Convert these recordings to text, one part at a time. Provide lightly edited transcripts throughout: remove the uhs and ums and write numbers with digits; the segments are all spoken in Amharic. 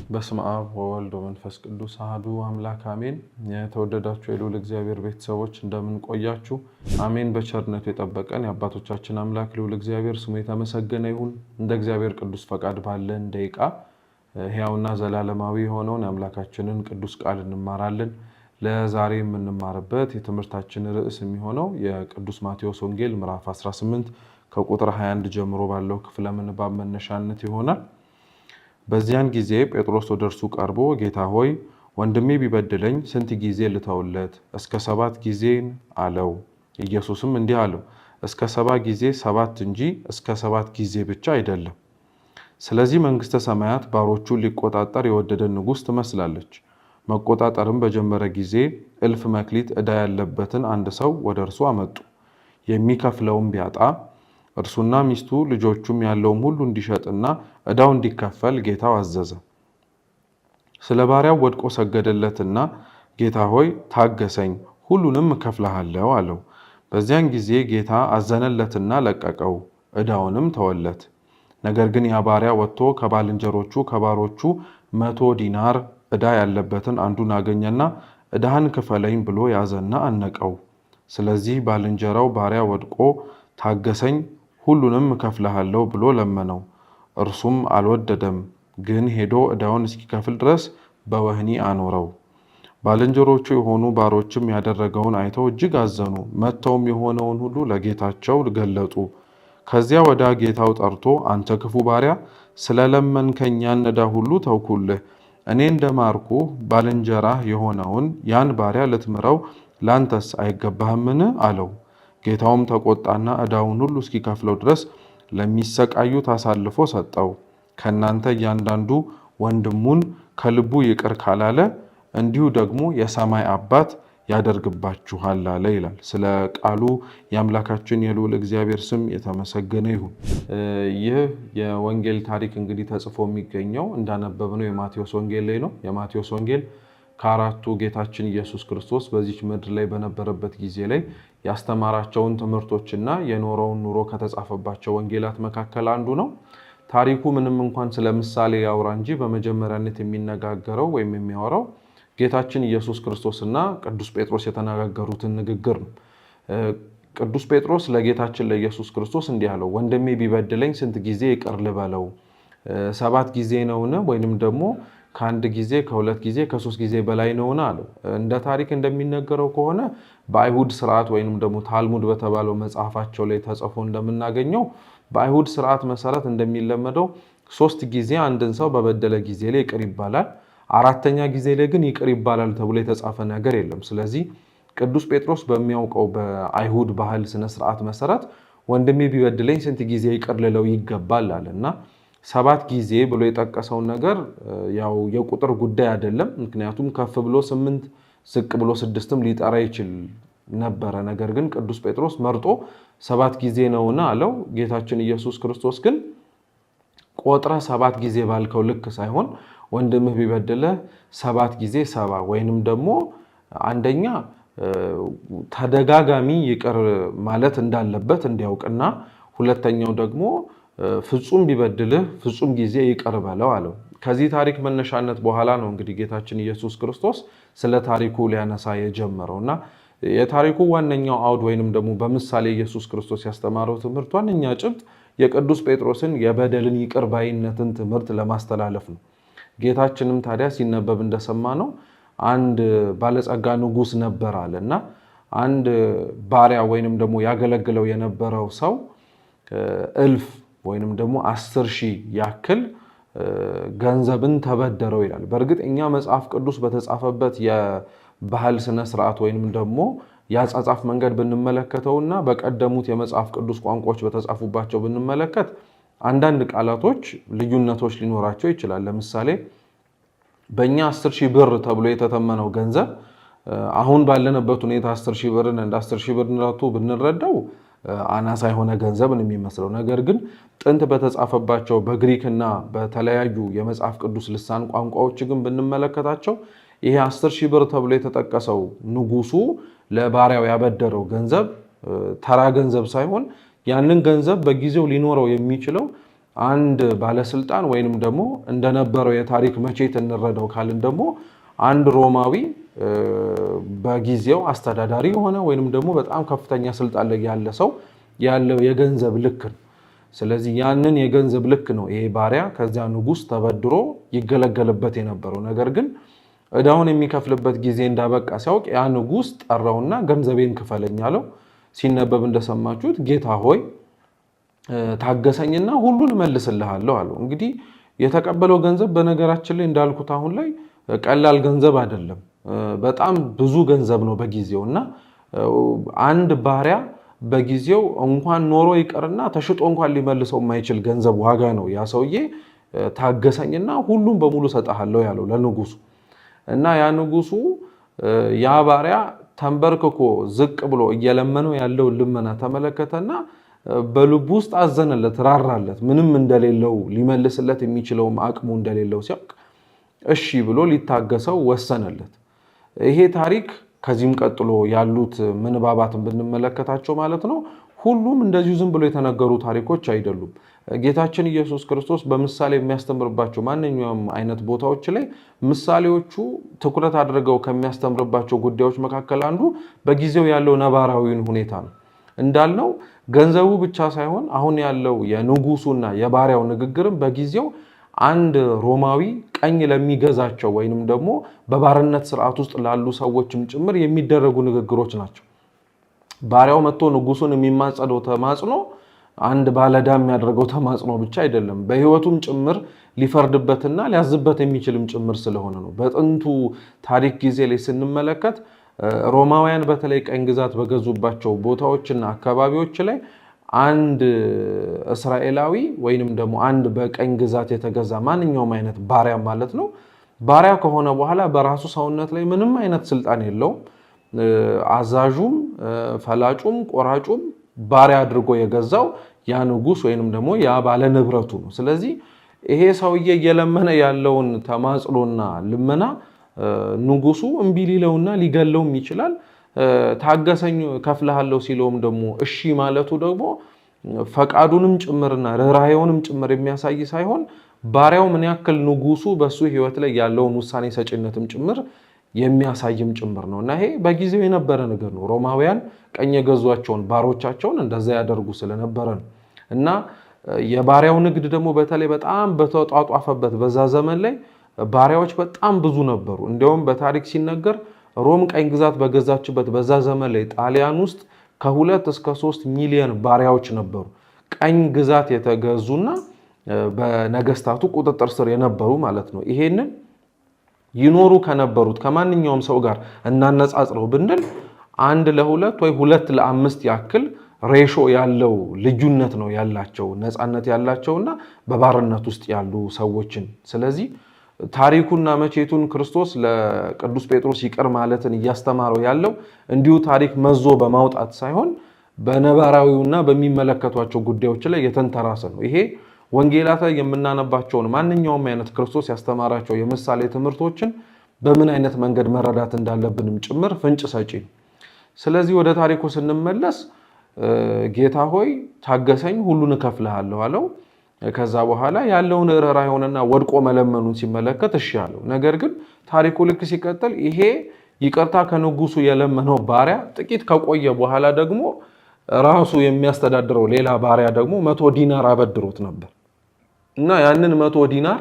በስመ አብ ወወልድ ወመንፈስ ቅዱስ አሐዱ አምላክ አሜን። የተወደዳችሁ የልዑል እግዚአብሔር ቤተሰቦች እንደምን ቆያችሁ? አሜን። በቸርነቱ የጠበቀን የአባቶቻችን አምላክ ልዑል እግዚአብሔር ስሙ የተመሰገነ ይሁን። እንደ እግዚአብሔር ቅዱስ ፈቃድ ባለን ደቂቃ ሕያውና ዘላለማዊ የሆነውን የአምላካችንን ቅዱስ ቃል እንማራለን። ለዛሬ የምንማርበት የትምህርታችን ርዕስ የሚሆነው የቅዱስ ማቴዎስ ወንጌል ምዕራፍ 18 ከቁጥር 21 ጀምሮ ባለው ክፍለ ምንባብ መነሻነት ይሆናል። በዚያን ጊዜ ጴጥሮስ ወደ እርሱ ቀርቦ ጌታ ሆይ፣ ወንድሜ ቢበድለኝ ስንት ጊዜ ልተውለት? እስከ 7 ጊዜን? አለው። ኢየሱስም እንዲህ አለው፣ እስከ 70 ጊዜ 7 እንጂ እስከ 7 ጊዜ ብቻ አይደለም። ስለዚህ መንግሥተ ሰማያት ባሮቹን ሊቆጣጠር የወደደ ንጉሥ ትመስላለች። መቆጣጠርም በጀመረ ጊዜ 1000 መክሊት ዕዳ ያለበትን አንድ ሰው ወደ እርሱ አመጡ። የሚከፍለውም ቢያጣ እርሱና ሚስቱ ልጆቹም ያለውም ሁሉ እንዲሸጥና ዕዳው እንዲከፈል ጌታው አዘዘ። ስለ ባሪያው ወድቆ ሰገደለትና ጌታ ሆይ፣ ታገሰኝ፣ ሁሉንም እከፍልሃለሁ አለው። በዚያን ጊዜ ጌታ አዘነለትና ለቀቀው፣ ዕዳውንም ተወለት። ነገር ግን ያ ባሪያ ወጥቶ ከባልንጀሮቹ ከባሮቹ 100 ዲናር ዕዳ ያለበትን አንዱን አገኘና ዕዳህን ክፈለኝ ብሎ ያዘና አነቀው። ስለዚህ ባልንጀራው ባሪያ ወድቆ ታገሰኝ፣ ሁሉንም እከፍልሃለሁ ብሎ ለመነው። እርሱም አልወደደም፣ ግን ሄዶ ዕዳውን እስኪከፍል ድረስ በወህኒ አኖረው። ባልንጀሮቹ የሆኑ ባሮችም ያደረገውን አይተው እጅግ አዘኑ። መጥተውም የሆነውን ሁሉ ለጌታቸው ገለጡ። ከዚያ ወዲያ ጌታው ጠርቶ አንተ ክፉ ባሪያ፣ ስለለመንከኝ ያን ዕዳ ሁሉ ተውኩልህ። እኔ እንደማርኩ ባልንጀራህ የሆነውን ያን ባሪያ ልትምረው ላንተስ አይገባህምን? አለው። ጌታውም ተቆጣና ዕዳውን ሁሉ እስኪከፍለው ድረስ ለሚሰቃዩት አሳልፎ ሰጠው። ከእናንተ እያንዳንዱ ወንድሙን ከልቡ ይቅር ካላለ እንዲሁ ደግሞ የሰማይ አባት ያደርግባችኋል አለ ይላል። ስለ ቃሉ የአምላካችን የልዑል እግዚአብሔር ስም የተመሰገነ ይሁን። ይህ የወንጌል ታሪክ እንግዲህ ተጽፎ የሚገኘው እንዳነበብነው የማቴዎስ ወንጌል ላይ ነው። የማቴዎስ ወንጌል ከአራቱ ጌታችን ኢየሱስ ክርስቶስ በዚች ምድር ላይ በነበረበት ጊዜ ላይ ያስተማራቸውን ትምህርቶችና የኖረውን ኑሮ ከተጻፈባቸው ወንጌላት መካከል አንዱ ነው። ታሪኩ ምንም እንኳን ስለ ምሳሌ ያውራ እንጂ በመጀመሪያነት የሚነጋገረው ወይም የሚያወራው ጌታችን ኢየሱስ ክርስቶስና ቅዱስ ጴጥሮስ የተነጋገሩትን ንግግር ነው። ቅዱስ ጴጥሮስ ለጌታችን ለኢየሱስ ክርስቶስ እንዲህ አለው፣ ወንድሜ ቢበድለኝ ስንት ጊዜ ይቅር ልበለው? 7 ጊዜ ነውን? ወይንም ደግሞ ከአንድ ጊዜ፣ ከሁለት ጊዜ፣ ከሶስት ጊዜ በላይ ነውን? አለው። እንደ ታሪክ እንደሚነገረው ከሆነ በአይሁድ ስርዓት ወይንም ደግሞ ታልሙድ በተባለው መጽሐፋቸው ላይ ተጽፎ እንደምናገኘው በአይሁድ ስርዓት መሰረት እንደሚለመደው 3 ጊዜ አንድን ሰው በበደለ ጊዜ ላይ ይቅር ይባላል። አራተኛ ጊዜ ላይ ግን ይቅር ይባላል ተብሎ የተጻፈ ነገር የለም። ስለዚህ ቅዱስ ጴጥሮስ በሚያውቀው በአይሁድ ባህል ስነስርዓት መሰረት ወንድሜ ቢበድለኝ ስንት ጊዜ ይቅር ልለው ይገባል አለ እና 7 ጊዜ ብሎ የጠቀሰውን ነገር ያው የቁጥር ጉዳይ አይደለም። ምክንያቱም ከፍ ብሎ 8 ዝቅ ብሎ 6ም ሊጠራ ይችል ነበረ። ነገር ግን ቅዱስ ጴጥሮስ መርጦ 7 ጊዜ ነውና አለው። ጌታችን ኢየሱስ ክርስቶስ ግን ቆጥረ 7 ጊዜ ባልከው ልክ ሳይሆን ወንድምህ ቢበድልህ 7 ጊዜ 70 ወይንም ደግሞ አንደኛ ተደጋጋሚ ይቅር ማለት እንዳለበት እንዲያውቅና ሁለተኛው ደግሞ ፍጹም ቢበድልህ ፍጹም ጊዜ ይቅር በለው አለው። ከዚህ ታሪክ መነሻነት በኋላ ነው እንግዲህ ጌታችን ኢየሱስ ክርስቶስ ስለ ታሪኩ ሊያነሳ የጀመረው እና የታሪኩ ዋነኛው አውድ ወይንም ደግሞ በምሳሌ ኢየሱስ ክርስቶስ ያስተማረው ትምህርት ዋነኛ ጭብጥ የቅዱስ ጴጥሮስን የበደልን ይቅር ባይነትን ትምህርት ለማስተላለፍ ነው። ጌታችንም ታዲያ ሲነበብ እንደሰማ ነው አንድ ባለጸጋ ንጉሥ ነበር አለ እና አንድ ባሪያ ወይንም ደግሞ ያገለግለው የነበረው ሰው 1000 ወይንም ደግሞ 10,000 ያክል ገንዘብን ተበደረው ይላል። በእርግጥ እኛ መጽሐፍ ቅዱስ በተጻፈበት የባህል ስነ ስርዓት ወይንም ደግሞ የአጻጻፍ መንገድ ብንመለከተውና በቀደሙት የመጽሐፍ ቅዱስ ቋንቋዎች በተጻፉባቸው ብንመለከት አንዳንድ ቃላቶች ልዩነቶች ሊኖራቸው ይችላል። ለምሳሌ በእኛ 10,000 ብር ተብሎ የተተመነው ገንዘብ አሁን ባለንበት ሁኔታ 10,000 ብርን እንደ 10,000 ብርነቱ ብንረዳው አናሳ የሆነ ገንዘብ ነው የሚመስለው። ነገር ግን ጥንት በተጻፈባቸው በግሪክና በተለያዩ የመጽሐፍ ቅዱስ ልሳን ቋንቋዎች ግን ብንመለከታቸው ይሄ 10,000 ብር ተብሎ የተጠቀሰው ንጉሱ ለባሪያው ያበደረው ገንዘብ ተራ ገንዘብ ሳይሆን ያንን ገንዘብ በጊዜው ሊኖረው የሚችለው አንድ ባለስልጣን ወይንም ደግሞ እንደነበረው የታሪክ መቼት እንረዳው ካልን ደግሞ አንድ ሮማዊ በጊዜው አስተዳዳሪ የሆነ ወይንም ደግሞ በጣም ከፍተኛ ስልጣን ላይ ያለ ሰው ያለው የገንዘብ ልክ ነው። ስለዚህ ያንን የገንዘብ ልክ ነው ይሄ ባሪያ ከዚያ ንጉሥ ተበድሮ ይገለገልበት የነበረው። ነገር ግን ዕዳውን የሚከፍልበት ጊዜ እንዳበቃ ሲያውቅ ያ ንጉሥ ጠራውና ገንዘቤን ክፈለኝ አለው። ሲነበብ እንደሰማችሁት ጌታ ሆይ ታገሰኝና ሁሉን እመልስልሃለሁ አለው። እንግዲህ የተቀበለው ገንዘብ በነገራችን ላይ እንዳልኩት አሁን ላይ ቀላል ገንዘብ አይደለም፣ በጣም ብዙ ገንዘብ ነው በጊዜው እና አንድ ባሪያ በጊዜው እንኳን ኖሮ ይቅርና ተሽጦ እንኳን ሊመልሰው የማይችል ገንዘብ ዋጋ ነው። ያ ሰውዬ ታገሰኝና ሁሉም በሙሉ ሰጠሃለሁ ያለው ለንጉሱ እና ያ ንጉሱ ያ ባሪያ ተንበርክኮ ዝቅ ብሎ እየለመነው ያለውን ልመና ተመለከተና በልቡ ውስጥ አዘነለት፣ ራራለት። ምንም እንደሌለው ሊመልስለት የሚችለውም አቅሙ እንደሌለው ሲያውቅ እሺ ብሎ ሊታገሰው ወሰነለት። ይሄ ታሪክ ከዚህም ቀጥሎ ያሉት ምንባባትን ብንመለከታቸው ማለት ነው ሁሉም እንደዚሁ ዝም ብሎ የተነገሩ ታሪኮች አይደሉም። ጌታችን ኢየሱስ ክርስቶስ በምሳሌ የሚያስተምርባቸው ማንኛውም አይነት ቦታዎች ላይ ምሳሌዎቹ ትኩረት አድርገው ከሚያስተምርባቸው ጉዳዮች መካከል አንዱ በጊዜው ያለው ነባራዊውን ሁኔታ ነው። እንዳልነው ገንዘቡ ብቻ ሳይሆን አሁን ያለው የንጉሱና የባሪያው ንግግርም በጊዜው አንድ ሮማዊ ቀኝ ለሚገዛቸው ወይንም ደግሞ በባርነት ስርዓት ውስጥ ላሉ ሰዎችም ጭምር የሚደረጉ ንግግሮች ናቸው። ባሪያው መጥቶ ንጉሱን የሚማጸነው ተማጽኖ አንድ ባለዕዳ የሚያደርገው ተማጽኖ ብቻ አይደለም፣ በሕይወቱም ጭምር ሊፈርድበትና ሊያዝበት የሚችልም ጭምር ስለሆነ ነው። በጥንቱ ታሪክ ጊዜ ላይ ስንመለከት ሮማውያን በተለይ ቀኝ ግዛት በገዙባቸው ቦታዎችና አካባቢዎች ላይ አንድ እስራኤላዊ ወይንም ደግሞ አንድ በቀኝ ግዛት የተገዛ ማንኛውም አይነት ባሪያ ማለት ነው። ባሪያ ከሆነ በኋላ በራሱ ሰውነት ላይ ምንም አይነት ስልጣን የለውም። አዛዡም፣ ፈላጩም፣ ቆራጩም ባሪያ አድርጎ የገዛው ያ ንጉስ ወይንም ደግሞ ያ ባለ ንብረቱ ነው። ስለዚህ ይሄ ሰውዬ እየለመነ ያለውን ተማጽኖና ልመና ንጉሱ እምቢ ሊለውና ሊገለውም ይችላል። ታገሰኝ ከፍልሃለሁ ሲለውም ደግሞ እሺ ማለቱ ደግሞ ፈቃዱንም ጭምርና ርኅራኄውንም ጭምር የሚያሳይ ሳይሆን ባሪያው ምን ያክል ንጉሱ በሱ ሕይወት ላይ ያለውን ውሳኔ ሰጪነትም ጭምር የሚያሳይም ጭምር ነው እና ይሄ በጊዜው የነበረ ነገር ነው። ሮማውያን ቀኝ የገዟቸውን ባሮቻቸውን እንደዛ ያደርጉ ስለነበረ ነው እና የባሪያው ንግድ ደግሞ በተለይ በጣም በተጧጧፈበት በዛ ዘመን ላይ ባሪያዎች በጣም ብዙ ነበሩ። እንዲያውም በታሪክ ሲነገር ሮም ቀኝ ግዛት በገዛችበት በዛ ዘመን ላይ ጣሊያን ውስጥ ከ2 እስከ 3 ሚሊዮን ባሪያዎች ነበሩ። ቀኝ ግዛት የተገዙና በነገስታቱ ቁጥጥር ስር የነበሩ ማለት ነው። ይሄንን ይኖሩ ከነበሩት ከማንኛውም ሰው ጋር እናነጻጽረው ብንል 1 ለ2 ወይ 2 ለ5 ያክል ratio ያለው ልዩነት ነው ያላቸው ነፃነት ያላቸውና በባርነት ውስጥ ያሉ ሰዎችን። ስለዚህ ታሪኩና መቼቱን ክርስቶስ ለቅዱስ ጴጥሮስ ይቅር ማለትን እያስተማረው ያለው እንዲሁ ታሪክ መዞ በማውጣት ሳይሆን በነባራዊውና በሚመለከቷቸው ጉዳዮች ላይ የተንተራሰ ነው። ይሄ ወንጌላት ላይ የምናነባቸውን ማንኛውም አይነት ክርስቶስ ያስተማራቸው የምሳሌ ትምህርቶችን በምን አይነት መንገድ መረዳት እንዳለብንም ጭምር ፍንጭ ሰጪ ነው። ስለዚህ ወደ ታሪኩ ስንመለስ ጌታ ሆይ ታገሰኝ፣ ሁሉን እከፍልሃለሁ አለው። ከዛ በኋላ ያለውን ርኅራኄውንና ወድቆ መለመኑን ሲመለከት እሺ አለው። ነገር ግን ታሪኩ ልክ ሲቀጥል ይሄ ይቅርታ ከንጉሱ የለመነው ባሪያ ጥቂት ከቆየ በኋላ ደግሞ ራሱ የሚያስተዳድረው ሌላ ባሪያ ደግሞ 100 ዲናር አበድሮት ነበር እና ያንን 100 ዲናር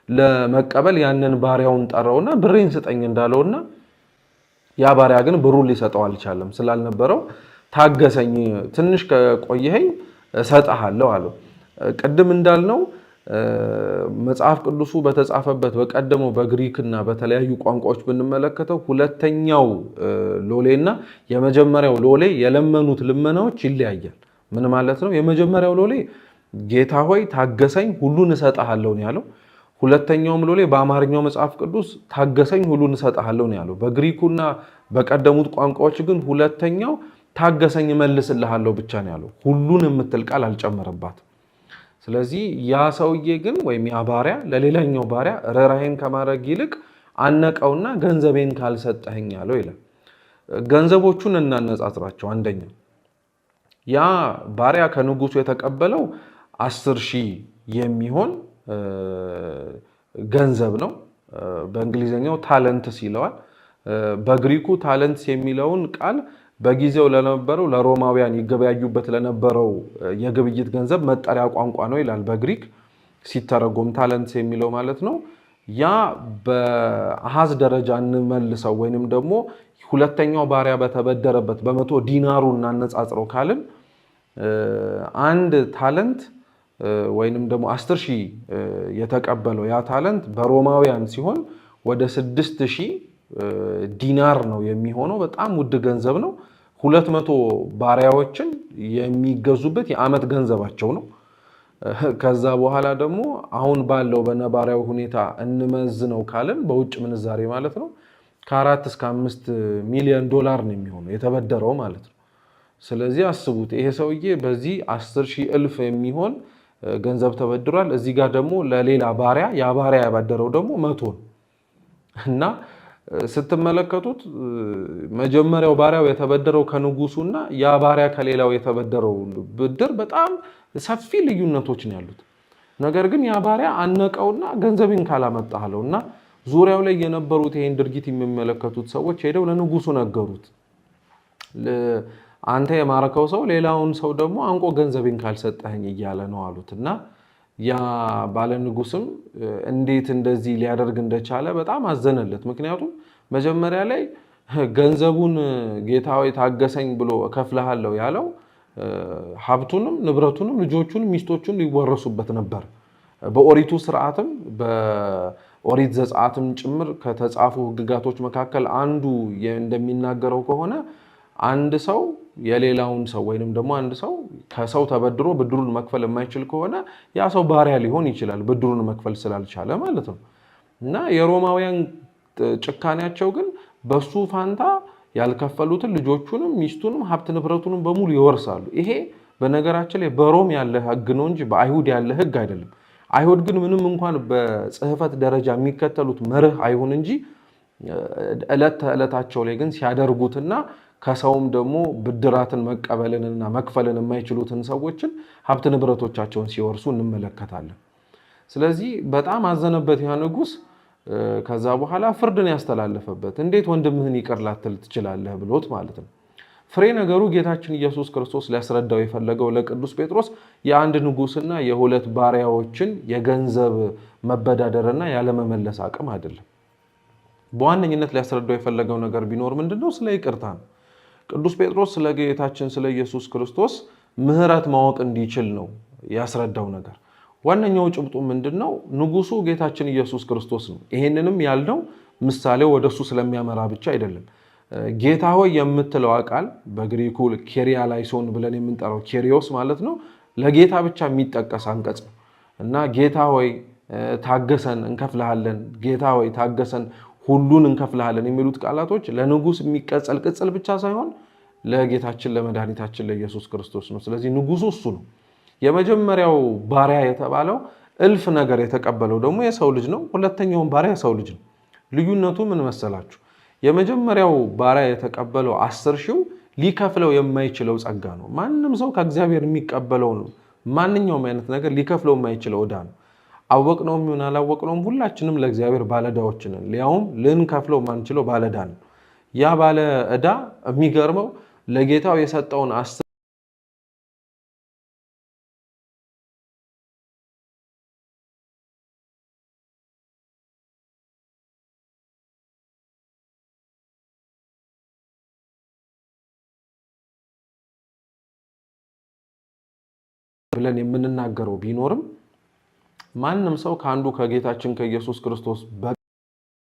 ለመቀበል ያንን ባሪያውን ጠራውና ብሬን ስጠኝ እንዳለውና ያ ባሪያ ግን ብሩን ሊሰጠው አልቻለም። ስላልነበረው ታገሰኝ፣ ትንሽ ከቆየኸኝ እሰጥሃለሁ አለው። ቅድም እንዳልነው መጽሐፍ ቅዱሱ በተጻፈበት በቀደመው በግሪክና በተለያዩ ቋንቋዎች ብንመለከተው ሁለተኛው ሎሌና የመጀመሪያው ሎሌ የለመኑት ልመናዎች ይለያያል። ምን ማለት ነው? የመጀመሪያው ሎሌ ጌታ ሆይ ታገሰኝ፣ ሁሉን እሰጥሃለሁ ነው ያለው። ሁለተኛውም ሎሌ በአማርኛው መጽሐፍ ቅዱስ ታገሰኝ፣ ሁሉን እሰጥሃለሁ ነው ያለው። በግሪኩና በቀደሙት ቋንቋዎች ግን ሁለተኛው ታገሰኝ እመልስልሃለሁ ብቻ ነው ያለው። ሁሉን የምትል ቃል አልጨመረባትም። ስለዚህ ያ ሰውዬ ግን ወይም ያ ባሪያ ለሌላኛው ባሪያ ርኅራኄን ከማድረግ ይልቅ አነቀውና ገንዘቤን ካልሰጠኸኝ አለው ይላል። ገንዘቦቹን እናነጻጽራቸው። አንደኛ ያ ባሪያ ከንጉሱ የተቀበለው 10,000 የሚሆን ገንዘብ ነው። በእንግሊዝኛው talents ይለዋል። በግሪኩ talents የሚለውን ቃል በጊዜው ለነበረው ለሮማውያን ይገበያዩበት ለነበረው የግብይት ገንዘብ መጠሪያ ቋንቋ ነው ይላል በግሪክ ሲተረጎም talents የሚለው ማለት ነው። ያ በአሃዝ ደረጃ እንመልሰው ወይንም ደግሞ ሁለተኛው ባሪያ በተበደረበት በ100 ዲናሩ እናነጻጽረው ካልን አንድ talent ወይንም ደግሞ 10,000 የተቀበለው ያ talent በሮማውያን ሲሆን ወደ 6,000 ዲናር ነው የሚሆነው። በጣም ውድ ገንዘብ ነው። 200 ባሪያዎችን የሚገዙበት የዓመት ገንዘባቸው ነው። ከዛ በኋላ ደግሞ አሁን ባለው በነባሪያው ሁኔታ እንመዝነው ካልን በውጭ ምንዛሬ ማለት ነው ከ4 እስከ 5 ሚሊዮን ዶላር ነው የሚሆነው የተበደረው ማለት ነው። ስለዚህ አስቡት ይሄ ሰውዬ በዚህ 10,000 እልፍ የሚሆን ገንዘብ ተበድሯል። እዚህ ጋር ደግሞ ለሌላ ባሪያ ያ ባሪያ ያበደረው ደግሞ 100 ነው እና ስትመለከቱት መጀመሪያው ባሪያው የተበደረው ከንጉሱና ያ ባሪያ ከሌላው የተበደረው ብድር በጣም ሰፊ ልዩነቶች ነው ያሉት። ነገር ግን ያ ባሪያ አነቀውና ገንዘቤን ካላመጣህ አለው እና ዙሪያው ላይ የነበሩት ይሄን ድርጊት የሚመለከቱት ሰዎች ሄደው ለንጉሱ ነገሩት። አንተ የማረከው ሰው ሌላውን ሰው ደግሞ አንቆ ገንዘቤን ካልሰጠኸኝ እያለ ነው አሉት እና ያ ባለ ንጉስም እንዴት እንደዚህ ሊያደርግ እንደቻለ በጣም አዘነለት። ምክንያቱም መጀመሪያ ላይ ገንዘቡን ጌታ ሆይ ታገሰኝ ብሎ እከፍልሃለሁ ያለው ሀብቱንም ንብረቱንም ልጆቹንም ሚስቶቹን ሊወረሱበት ነበር። በኦሪቱ ስርዓትም በኦሪት ዘጸአትም ጭምር ከተጻፉ ሕግጋቶች መካከል አንዱ እንደሚናገረው ከሆነ አንድ ሰው የሌላውን ሰው ወይንም ደግሞ አንድ ሰው ከሰው ተበድሮ ብድሩን መክፈል የማይችል ከሆነ ያ ሰው ባሪያ ሊሆን ይችላል፣ ብድሩን መክፈል ስላልቻለ ማለት ነው። እና የሮማውያን ጭካኔያቸው ግን በሱ ፋንታ ያልከፈሉትን ልጆቹንም ሚስቱንም ሀብት ንብረቱንም በሙሉ ይወርሳሉ። ይሄ በነገራችን ላይ በሮም ያለ ሕግ ነው እንጂ በአይሁድ ያለ ሕግ አይደለም። አይሁድ ግን ምንም እንኳን በጽሕፈት ደረጃ የሚከተሉት መርህ አይሁን እንጂ ዕለት ተዕለታቸው ላይ ግን ሲያደርጉትና ከሰውም ደግሞ ብድራትን መቀበልንና መክፈልን የማይችሉትን ሰዎችን ሀብት ንብረቶቻቸውን ሲወርሱ እንመለከታለን። ስለዚህ በጣም አዘነበት ያ ንጉሥ። ከዛ በኋላ ፍርድን ያስተላለፈበት እንዴት ወንድምህን ይቅር ላትል ትችላለህ ብሎት ማለት ነው። ፍሬ ነገሩ ጌታችን ኢየሱስ ክርስቶስ ሊያስረዳው የፈለገው ለቅዱስ ጴጥሮስ የአንድ ንጉሥና የሁለት ባሪያዎችን የገንዘብ መበዳደርና ያለመመለስ አቅም አይደለም። በዋነኝነት ሊያስረዳው የፈለገው ነገር ቢኖር ምንድነው? ስለ ይቅርታ ነው። ቅዱስ ጴጥሮስ ስለ ጌታችን ስለ ኢየሱስ ክርስቶስ ምሕረት ማወቅ እንዲችል ነው ያስረዳው ነገር። ዋነኛው ጭብጡ ምንድን ነው? ንጉሱ ጌታችን ኢየሱስ ክርስቶስ ነው። ይሄንንም ያልነው ምሳሌው ወደሱ ስለሚያመራ ብቻ አይደለም። ጌታ ሆይ የምትለዋ ቃል በግሪኩ ኬሪያላይሶን ብለን የምንጠራው ኬሪዮስ ማለት ነው፣ ለጌታ ብቻ የሚጠቀስ አንቀጽ ነው እና ጌታ ሆይ ታገሰን እንከፍልሃለን፣ ጌታ ሆይ ታገሰን ሁሉን እንከፍልሃለን የሚሉት ቃላቶች ለንጉስ የሚቀጸል ቅጽል ብቻ ሳይሆን ለጌታችን ለመድኃኒታችን ለኢየሱስ ክርስቶስ ነው። ስለዚህ ንጉሱ እሱ ነው። የመጀመሪያው ባሪያ የተባለው እልፍ ነገር የተቀበለው ደግሞ የሰው ልጅ ነው። ሁለተኛውን ባሪያ የሰው ልጅ ነው። ልዩነቱ ምን መሰላችሁ? የመጀመሪያው ባሪያ የተቀበለው 10,000ው ሊከፍለው የማይችለው ጸጋ ነው። ማንም ሰው ከእግዚአብሔር የሚቀበለው ነው። ማንኛውም አይነት ነገር ሊከፍለው የማይችለው ዕዳ ነው። አወቅነውም ይሁን አላወቅነውም ሁላችንም ለእግዚአብሔር ባለዕዳዎች ነን። ሊያውም ልንከፍለው ማንችለው ባለዕዳ ነው። ያ ባለ ዕዳ የሚገርመው ለጌታው የሰጠውን 10 ብለን የምንናገረው ቢኖርም ማንም ሰው ከአንዱ ከጌታችን ከኢየሱስ ክርስቶስ